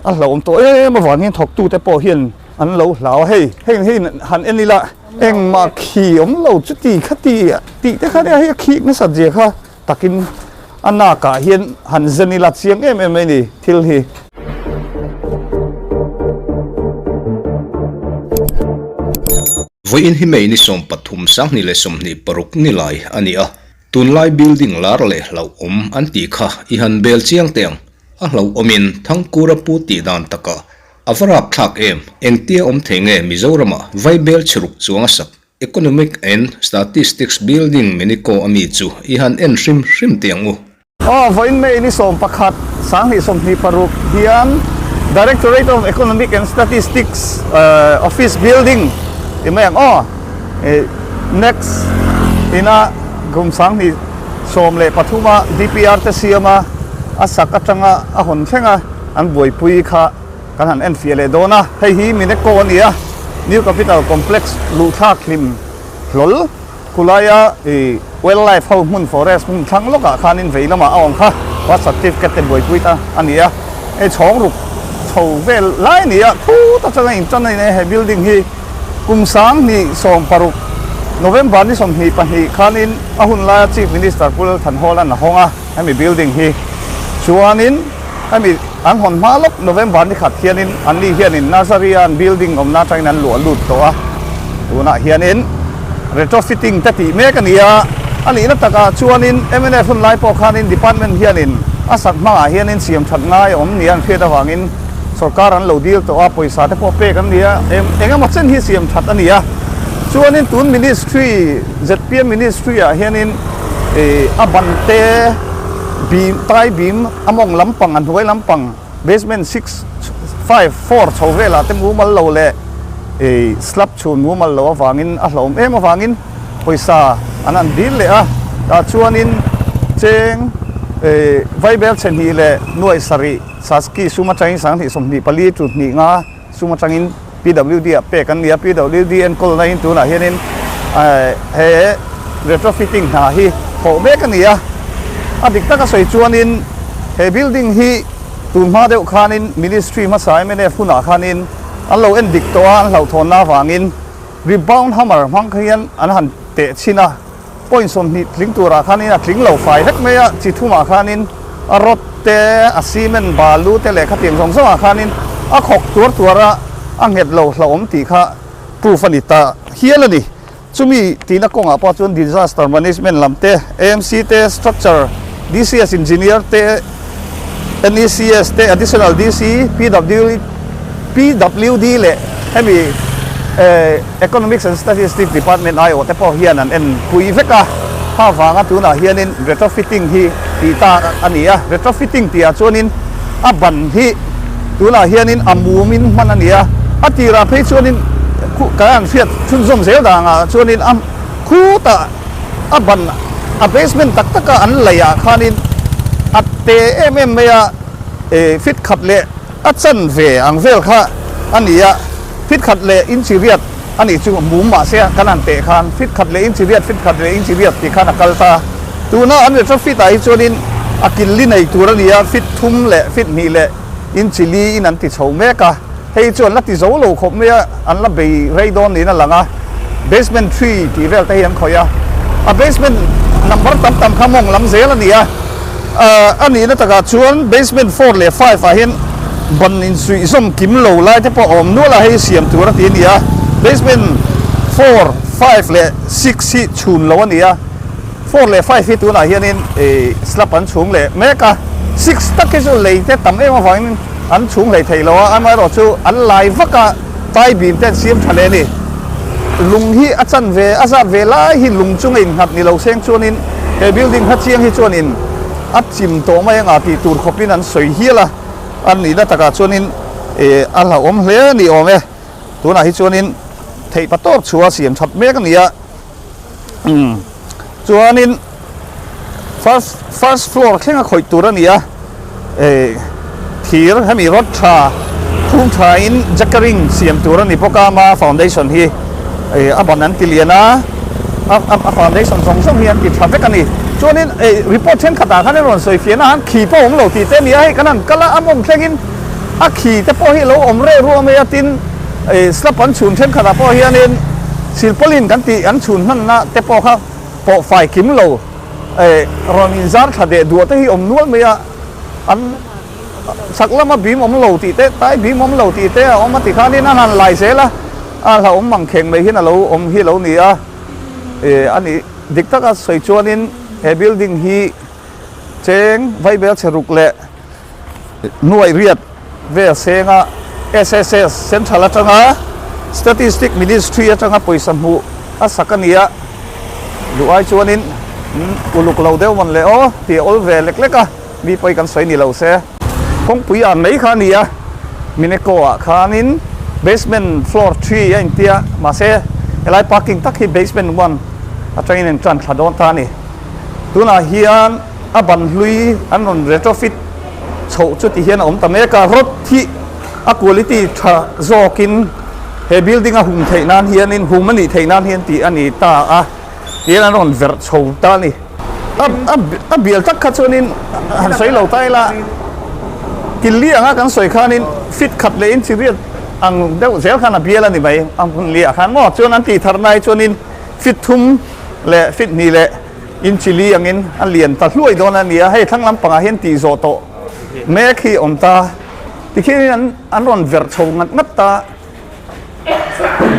A hlauhawm tawh em avangin thawktute pawh hian an lo hlau a, hei heng hi han en ila engmah khi awm lo chuti khati tih te kha nia hei a khik nasat zia kha takin a nakah hian han zen ila chiang em em mai ni thil hi. Vawiin hi May ni 13 2026 ni lai a ni a, tunlai building lar leh hlauhawm an tih kha i han bel chiang teh ang. A hlauhawmin Thangkura pu tih dan takah a va rap thlak em? Engtia awm thei nge Mizoramah Vaibel chhiruk chuang a sak Economic and Statistics Building Minico a mi chu i han en hrim hrim teh ang u. Aw, vawiin May ni 11, 2026 hian Directorate of Economic and Statistics Office Building ti mai ang aw, next ina kum 20 13 a DPR te siam a, a sak atanga a hawn thleng a an buaipui kha kan han enfiah leh dawn a, hei hi Mineco a ni a, New Capital Complex luhthlak hlim hlawl khulaia ih wildlife ho hmun forest hmun thlang lawkah khanin vei lamah a awm kha birth certificate te buaipui ta a ni a, hei chhawng ruk chho vel lai a ni a, khut atanga intan a ni a he building hi. Kum 2016 November ni 22 khanin a hun laia Chief Minister Pu Lalthanhawla'n a hawng a, hemi building hi. Chuanin hemi an hawn hma lawk November ni khat hianin anni hianin Nazarian building awmna atangin an luah lut tawh a, tunah hianin retrofitting te tih mek a ni a, a nihna takah chuanin mnf hun lai pawh khanin department hianin a sak hmangah hianin siam that ngai a awm nia an hriat avangin Sorkar an lo dil tawh a, pawisa te pawh pek an ni a, eng emaw chen hi siam that a ni a. Chuanin tun ministry, zpm ministry ah hianin ih a ban te bim, tai bim a mawng lampang, a hnuai lampang basement six, five, four chho velah te mumal lo leh ih slab chhun mumal lo avangin a hlauhawm em avangin pawisa an han dil leh a. Tah chuanin cheng ih vaibel chhe hnih leh nuai sarih, Saski sum atangin 2024 chu hnih nga sum atangin PWD ah pek an ni a, PWD enkawl na in tunah hianin he retrofitting hna hi thawh mek a ni a, a dik taka sawi chuanin he building hi tun hma deuh khanin ministry hmasa mnf hunah khanin an lo en dik tawh a, an hlauhthawnna avangin rebound hammer hmang hian an han teh chhin a. Point 20 tling turah khanin a tling lo fai vek mai a, chi thumah khanin a rod te, a cement balu te leh khatiang zawng zawngah khanin a khawk tuar tuar a, a nghet lo hlauhawm tih kha proof a ni ta hial a ni. Chumi tihna kawngah pawh chuan disaster management lam te, AMC te, structure, DCS engineer te, NECS te, additional DC, PW, PWD leh hemi Economics and Statistics Department aiawh te pawh hian an en pui vek a, kha vanga tunah hianin retrofitting hi tih ta a ni a, retrofitting tihah chuanin a ban hi tunah hianin a mumin hman a ni a, a tirah phei chuanin kan han hriat chhunzawm zel dangah chuanin a khutah a ban a basement tak taka an laihah khanin a te em em mai a, feet khat leh A chan ve ang vel kha a ni a, fit khat leh inchi riat a nih chu mum mah se kan han teh khan fit khat leh inchi riat, fit khat leh inchi riat tih khan a kal ta. Tuna an retrofit ah hi chuanin a kil li nei tur a ni a, fit thum leh fit hnih leh inchi li in an ti chho mek a, hei chu an la ti zo lo khawp mai a, an la bei rei dawn niin a lang a, basement three tih vel te hi an khawih a, a basement number tam tam kha mawng lam zel a ni a. A nihna takah chuan basement four leh five ah hian ban insuih zawm kim lo lai te pawh a awm nual a, hei siam tur a ti a ni a, basement four, five leh six hi chhun lo a ni a, four leh five hi tunah hianin ih slab an chhung leh mek a, six tak hi chu lei te tam em avangin an chhung hlei thei lo a, amaherawh chu an lai vak a, tai bim te an siam tha leh a ni. Lung hi a chan ve, a zat ve lai hi lung chunga innghat ni lo seng chuanin he building kha chiang hi chuanin a chim tawh mai anga tih tur khawpin an sawi hial a, a nihna takah chuanin eh a hlauhawm hle a ni awm e. Tunah hi chuanin theih pa tawp chhuah a siam that mek a ni a, umm chuanin first first floor thleng a khawih tur a ni a eh thir hemi rod tha phum tha in jackering siam tur a ni bawk a ama foundation hi eh a ban an ti lian a a a foundation zawng zawng hi an ti tha vek a ni chuanin eh report thenkhat ah khan a rawn sawi fiahna han khi pawh a awm lo tih te a ni a hei kan han kal a a mawng thlengin. A khi te pawh hi lo awm reh ruah mai a, tin slab an chhun thenkhatah pawh hianin silpawlin kan tih an chhun hmanna te pawh kha pawh fai kim lo rawn inzar thla deh duah te hi awm nual mai a, an chhak lama bim awm lo tih te, tai bim awm lo tih te a awm a ti khanin an han lai zel a, a hlauhawm mangkheng mai hian a lo awm hi a lo ni a, a nih dik taka sawi chuanin he building hi cheng vaibel chhe ruk leh Nuaih riat vel senga SSS Central atanga Statistic Ministry atanga pawisa hmuh a sak a ni a, duh ai chuanin uluk lo deuh mawn le aw tih a awl ve lek lek a, mi pawi kan sawi ni lo se. Kawngpui an mai kha a ni a, Mineko ah khanin basement floor three a intia, mahse helai parking tak hi basement one atangin an tan thla dawn ta a ni. Tunah hian a ban hlui an rawn retrofit chhoh chu ti hian a awm ta mek a, rod hi a quality tha zawkin he building a hum theih nan hianin hum a nih theih nan hian tih a ni ta a, tihian an rawn verh chho ta a ni. A a a bial tak kha chuanin han sawi lo ta ila, Killi anga kan sawi khanin fit khat leh inchi riat ang deuh zel khan a bial a ni mai, a hmun liah khan maw chuan an tih thar nai chuanin fit thum leh fit hnih leh Inchili angin a lian ta hluai dawn a ni a, hei thlang lampangah hian tih zawh tawh mek hi awm ta. Tikhianin an an rawn verh chho ngat ngat ta,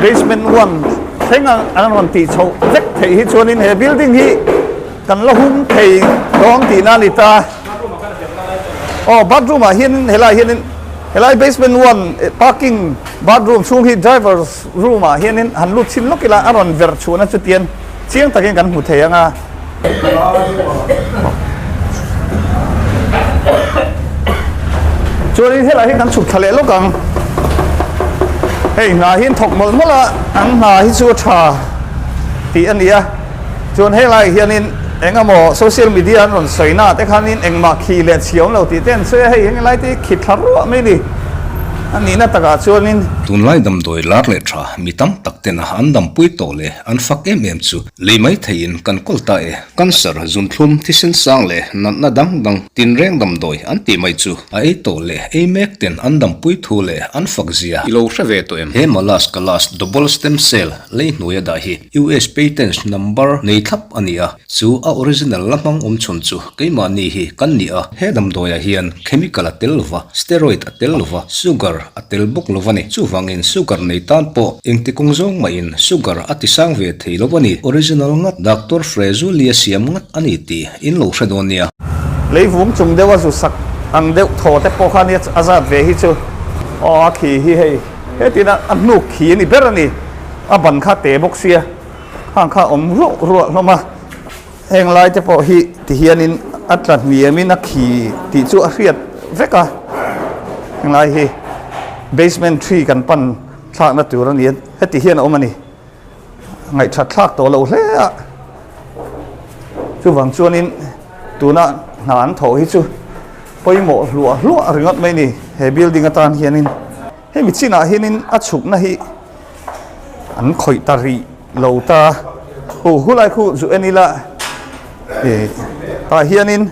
basement one thleng a an rawn tih chhoh vek theih hi chuanin he building hi kan la hum thei dawn tihna a ni ta. Aw bathroom ah hianin helai hianin helai basement one parking bathroom chhung hi drivers room ah hianin han lut chhin lawk ila a rawn verh chhuahna chutian Chiang takin kan hmu thei ang a. Chuanin helai hi kan chhuk thla leh lawk ang. Hei hna hi an thawk mawlh mawlh a, an hna hi chu a tha tih a ni a. Chuan helai hianin eng emaw social media an rawn sawi na te khanin engmah khi leh chhi awm lo tih te an sawi a, hei eng helai te hi khi thla ruah mai a ni. A nihna takah chuanin. Tunlai damdawi lar leh tha mi tam tak tena an dampui tawh leh An fak em em chu lei mai theiin kan kawl ta e. Cancer, zunthlum, thisen sang leh natna dang dang tinreng damdawi an tih mai chu a ei tawh leh ei mek ten an dampui thu leh an fak zia i lo hre ve tawh em? He Malas Kalas Double Stem Cell lei hnuaia dah hi US Patents number nei thlap a ni a, chu a original la hmang awm chhun chu keimahni hi kan ni a. He damdawiah hian chemical a tel lova, steroid a tel lova, sugar a tel bawk lo a ni. Chuvangin sugar nei tan pawh engti kawng zawng mahin sugar a ti sang ve thei lo a ni. Original ngat Doctor Frezulia siam ngat a ni tih in lo hre dawn nia. Leivung chung deuh a zu sak ang deuh thaw te pawh kha nia a zat ve hi chu aw a khi hi hei hetin a hnuk khi a ni ber a ni. A ban kha te bawk sia khang kha awm ruah ruah hlawm a. Heng lai te pawh hi ti hianin a tla hniamin a khi tih chu a hriat vek a, heng lai hi basement tree kan pan thlakna tur a ni a, heti hian a awm a ni, ngaihthat thlak tawh lo hle a, chuvang chuanin tuna hna an thawh hi chu pawimawh hluah hluah ringawt mai a ni he building atan hianin hemi chinah hianin a chhukna hi an khawih ta rih. Lo ta hu hulai khu zu en ila ih tah hianin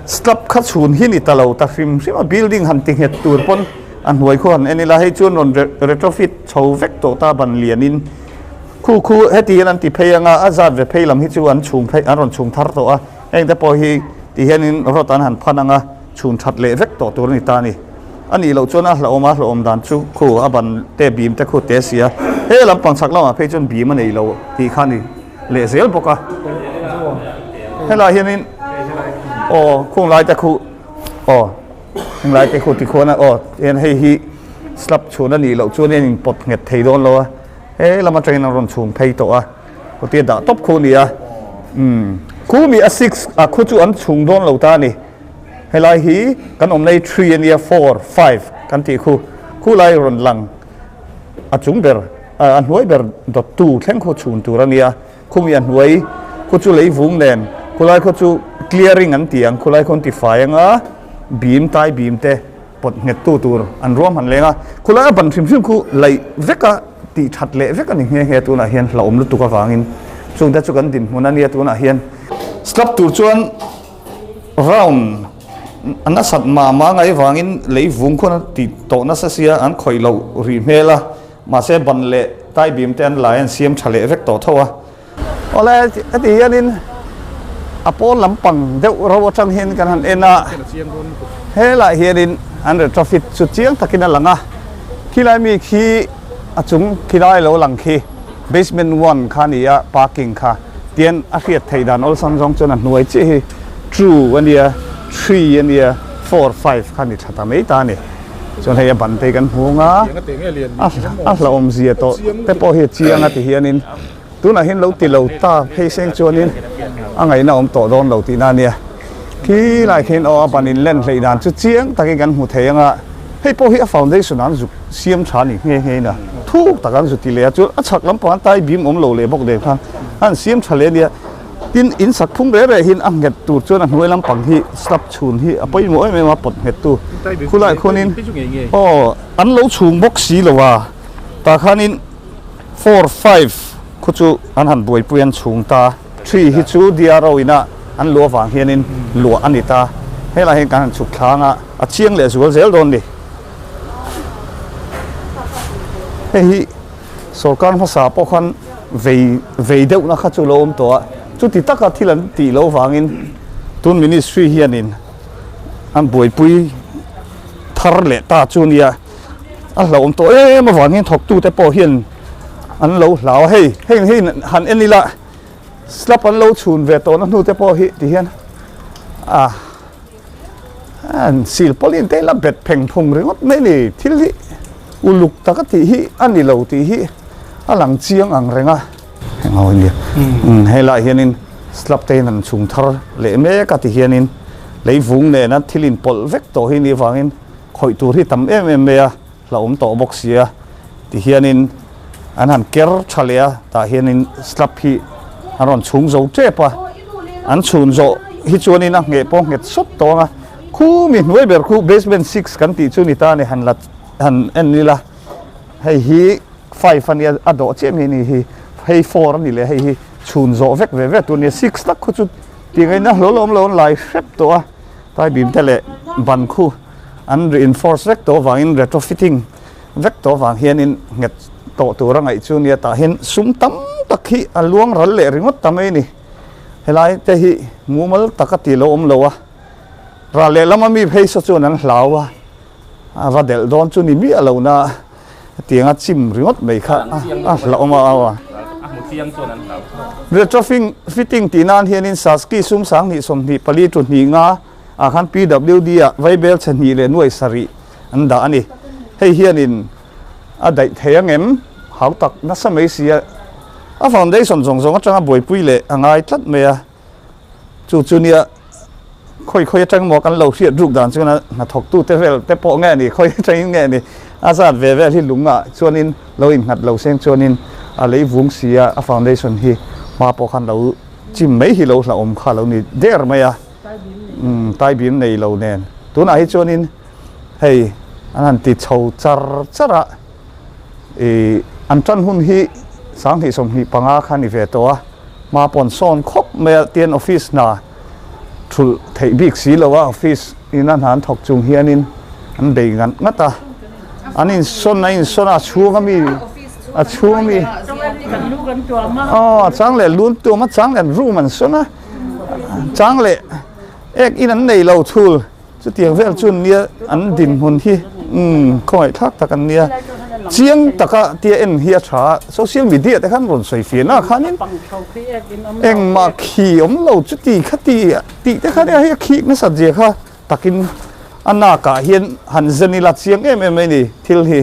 slab kha chhun hi ni ta lo ta hrim hrim a building han ti nghet tur pawn a hnuai khu han en ila hei chuan rawn retrofit chho vek tawh ta ban lianin khu khu heti hian an ti phei anga a zat ve phei lam hi chu an chhung phei an rawn chhung thar tawh a heng te pawh hi ti hianin rod an han phan anga chhun that leh vek tawh tur a ni ta a ni. A nih loh chuan a hlauhawm a, hlauhawm dan chu khu a ban te bim te khu te sia. He lampang chhak lamah phei chuan bim a nei lo tih kha a ni leh zel bawk a. Helaiah hianin aw khung lai te khu aw heng lai te khu tikhuan a aw hian hei hi slab chhun a nih loh chuan hian in pawt nghet thei dawn lo a, he lam atangin an rawn chhung phei tawh a, kawtia dah tawp khu a ni a. Umm khu mi a six a khu chu an chhung dawn lo ta a ni. Helai hi kan awmna hi three a nia four, five kan tih khu khu lai rawn lang a chung ber a hnuai ber dawt tu thleng khu chhun tur a nia khumi a hnuai khu chu lei vung nen khulai khaw chu clearing an ti ang khulai khaw an ti fai anga bim tai bim te pawt nghet tu tur an ruam han leng a khulai a ban hrim hrim khu laih vek a tih that leh vek a ni nghe nghe tunah hian hlauhawm lutuk avangin chungte chu kan dinhmun a nia tunah hian slab tur chuan. Round a nasat mah mah ngai vangin lei vung khawn a ti tawh nasa sia an khawih loh rih hmel a mahse ban leh tai bim te an lai an siam tha leh vek tawh tho a. Awle heti hianin a pawn lampang deuh ro atang hian kan han en a helaiah hianin an retrofit chu chiang takin a lang a khilai mi khi a chung khilai lo lang khi basement one kha a ni a parking kha tian a hriat theih dan awlsam zawng chuan a hnuai chiah hi two a nia three a nia four five kha a ni tha ta mai ta a ni chuan hei a ban te hi kan hmu ang a a hlauhawmzia tawh te pawh hi a chiang a ti hianin. Tunah hian lo ti lo ta phei seng chuanin a ngaihna awm tawh dawn lo tihna a nia. Khi lai khian aw a ban in len hleih dan chu chiang takin kan hmu thei ang a, hei pawh hi a foundation an zuk siam tha a ni nghe nghe in a, thuk tak an zu ti leh a, chuan a chhak lampang an tai bim awm lo leh bawk nen khan an siam tha leh a nia. Tin, in sak phung reh reh hian a nghet tur chuan a hnuai lampang hi slab chhun hi a pawimawh em em a, pawt nghet tu khulaiah khuanin aw an lo chhung bawk si lo a, tah khanin. Four five khu chu an han buaipui an chhung ta. Three hi chu DRO ina an luah vang hianin luah a ni ta. Helai hian kan han chhuk thlang a, a chiang leh zual zel dawn ni. Hei hi sorkar hmasa pawh khan vei vei deuhna kha chu lo awm tawh a, chuti taka thil an tih loh vangin tun ministry hianin an buaipui thar leh ta chu nia. A hlauhawm tawh em avangin thawktute pawh hian an lo hlau a, hei heng hi han en ila slab an lo chhun ve tawhna hnu te pawh hi ti hian ah an sil pawlin te la bet pheng phung ringawt mai a ni, thil hi uluk taka tih hi a ni lo tih hi a lang chiang ang reng a. Heng ho hi nia helaiah hianin slab te hian an chhung thar leh mek a ti hianin leivung nena thil inpawlh vek tawh hi nih avangin. Khawih tur hi tam em em mai a, hlauhawm tawh bawk si a, tihianin an han ker tha leh a, tah hianin slab hi an rawn chhung zo tep a, an chhun zawh hi chuanin a ngheh pawh nghet sawt tawh ang a, khu mi hnuai ber khu basement six kan tih chu ni ta a ni, han la han en ila hei hi five a nia a dawh chiah mai a ni hi, hei four a ni leh hei hi chhun zawh vek ve ve tur a ni a, six tak khu chu tih ngaihna hlawlawm awm lo an lai hrep tawh a. Tai bim te leh ban khu an reinforce vek tawh avangin retrofitting vek tawh avang hianin nghet tawh tur a ngaih chu nia tah hian sum tam tak hi a luang ral leh ringawt ta mai a ni. Helai te hi mumal taka tih lo awm lo a, ral leh lama mi phei saw chuan an hlau a, a va delh dawn chu ni miah lo na. Hetianga chim ringawt mai kha a hlauhawm a au a. Retrofitting fitting tih nan hianin Saski sum 20 24 tu hnih nga ah khan PWD ah vaibel chhe hnih leh nuai sarih an dah a ni. Hei hianin a daih thei ang em? Hau tak nasa mai si a. A foundation zawng zawng atanga buaipui leh a ngai tlat mai a. Chu chu nia khawi khawi atang maw kan lo hriat ruk dan chuan a hnathawktu te vel te pawh nge ni khawi atangin nge ni a zat ve vel hi lungah chuanin lo innghat lo seng chuanin a lei vung si a a foundation hi hma pawh khan lo chim mai hi lo hlauhawm kha lo ni der mai a umm tai bim nei lo nen tunah hi chuanin hei an han ti chho char char a ih an tan hun hi 2025 kha ni ve tawh a. Hma pawn sawn khawp mai a tian office hna thulh theih bik si lo a office ina hna an thawk chung hianin an bei ngat ngat a an insawn a insawn a a chhung ami a chhung ami aw a chang leh lu an tuam a chang leh an room an sawn a chang leh ek in an nei lo thul. Chutiang vel chuan nia an dinhmun hi umm khawngaihthlak tak an nia. Chiang taka tia en hi a tha a, social media te khan rawn sawi fir na khanin engmah khi awm lo chuti khati tih te kha nia hei a khik nasat zia kha takin a nakah hian han zen ila chiang em em mai ni thil hi.